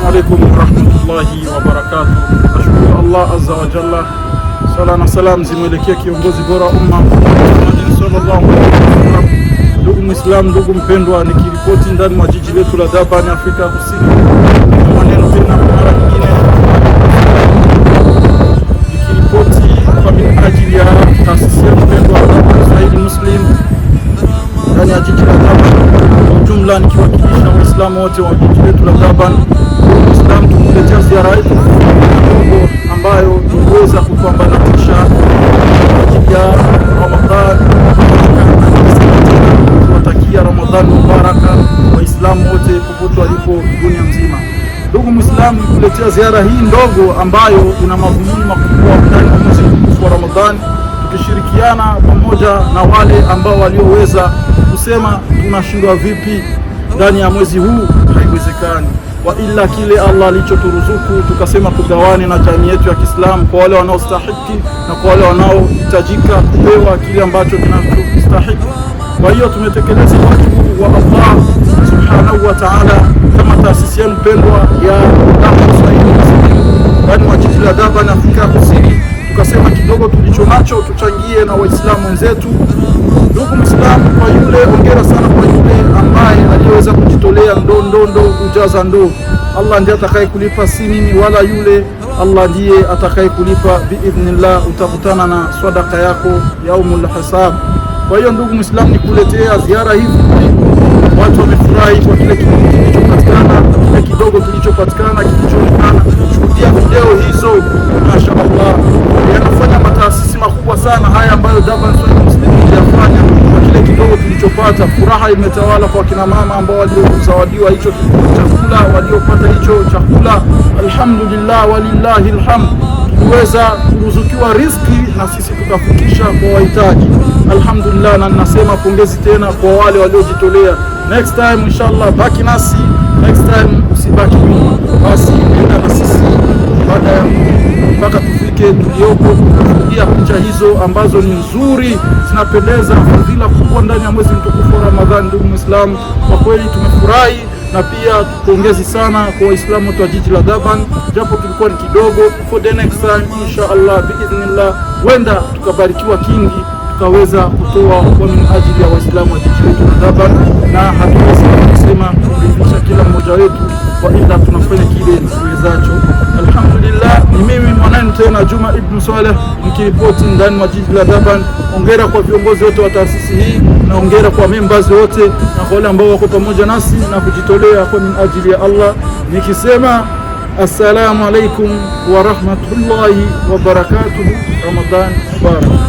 Alaikum warahmatullahi wabarakatuh. Nashukuru Allah azza wa jalla, sala na salam zimwelekea kiongozi bora umma Muhammadin sallallahu alaihi wasallam. Ndugu Muislam, ndugu mpendwa, nikiripoti ndani mwa jiji letu la Durban, Afrika ya Kusini, na maneno tena kwa mara nyingine, nikiripoti kwa minajili ya taasisi yetu pendwa Swahili Muslim ndani ya jiji la Durban kwa ujumla, nikiwakilisha Waislamu wote wa jiji letu la Durban. Muislam, tukuletea ziara yetu ndogo ambayo tuliweza kupambanatisha kwa ajili ya Ramadhan, kuwatakia Ramadhan mubaraka Waislamu wote popote walipo dunia mzima. Ndugu Muislamu, nikuletea ziara hii ndogo ambayo ina madhumuni makubwa ndani ya mwezi mtukufu wa Ramadhan, tukishirikiana pamoja na wale ambao walioweza kusema tunashindwa vipi ndani ya mwezi huu, haiwezekani wa ila kile Allah alichoturuzuku tukasema tugawane na jamii yetu ya Kiislamu, kwa wale wanaostahiki na kwa wale wanaohitajika kupewa kile ambacho kinachostahiki. Kwa hiyo tumetekeleza wajibu wa Allah subhanahu wa ta'ala kama taasisi yenu pendwa ya Dawa Swahili Muslim ndani mwa jiji la Durban, Afrika Kusini, tukasema kidogo tulicho nacho tuchangie na Waislamu wenzetu. Ndugu Muislamu, kwa yule ongera sana kwa yule ambaye aliyeweza kujitolea ndo ndo ndo kujaza ndoo. Allah ndiye atakaye kulipa, si mimi wala yule. Allah ndiye atakaye kulipa biidhnillah. Utakutana na sadaka yako yaumul hisab. Kwa hiyo ndugu Muislamu, nikuletea ziara hii fupi. Watu wamefurahi kwa kile kilichopatikana, kile kidogo kilichopatikana, kilichoonekana. Shuhudia video hizo, masha Allah, yanafanya mataasisi makubwa sana haya ambayo Durban Swahili Muslim iliyafanya kwa kile kidogo tulichopata. Furaha imetawala kwa kina mama ambao waliozawadiwa hicho chakula, waliopata hicho chakula. Alhamdulillah, walillahi alhamd, tuliweza kuruzukiwa riziki na sisi tukafikisha kwa wahitaji. Alhamdulillah, na ninasema pongezi tena kwa wale waliojitolea. Next time inshallah, baki nasi. Next time usibaki nyuma, basi nenda na sisi baada ya mpaka tufike tuliopo, kushuhudia picha hizo ambazo ni nzuri, zinapendeza, fadhila kubwa ndani ya mwezi mtukufu wa Ramadhani. Ndugu Muislamu, kwa kweli tumefurahi na pia pongezi sana kwa Waislamu wote wa jiji la Durban, japo kilikuwa ni kidogo. For the next time insha Allah biidhnillah, wenda tukabarikiwa kingi tukaweza kutoa kwa minajili ya Waislamu wa jiji letu la Durban, na hatuwezi kusema kuridhisha kila mmoja wetu, kwa ila tunafanya kile tuwezacho. Alhamdulillah, ni mimi mwananu tena Juma Ibn Saleh nikiripoti ndani mwa jiji la Durban. Hongera kwa viongozi wote wa taasisi hii na hongera kwa members wote na kwa wale ambao wako pamoja nasi na kujitolea kwa minajili ya Allah, nikisema assalamu alaikum wa rahmatullahi wa barakatuhu. Ramadan mubarak.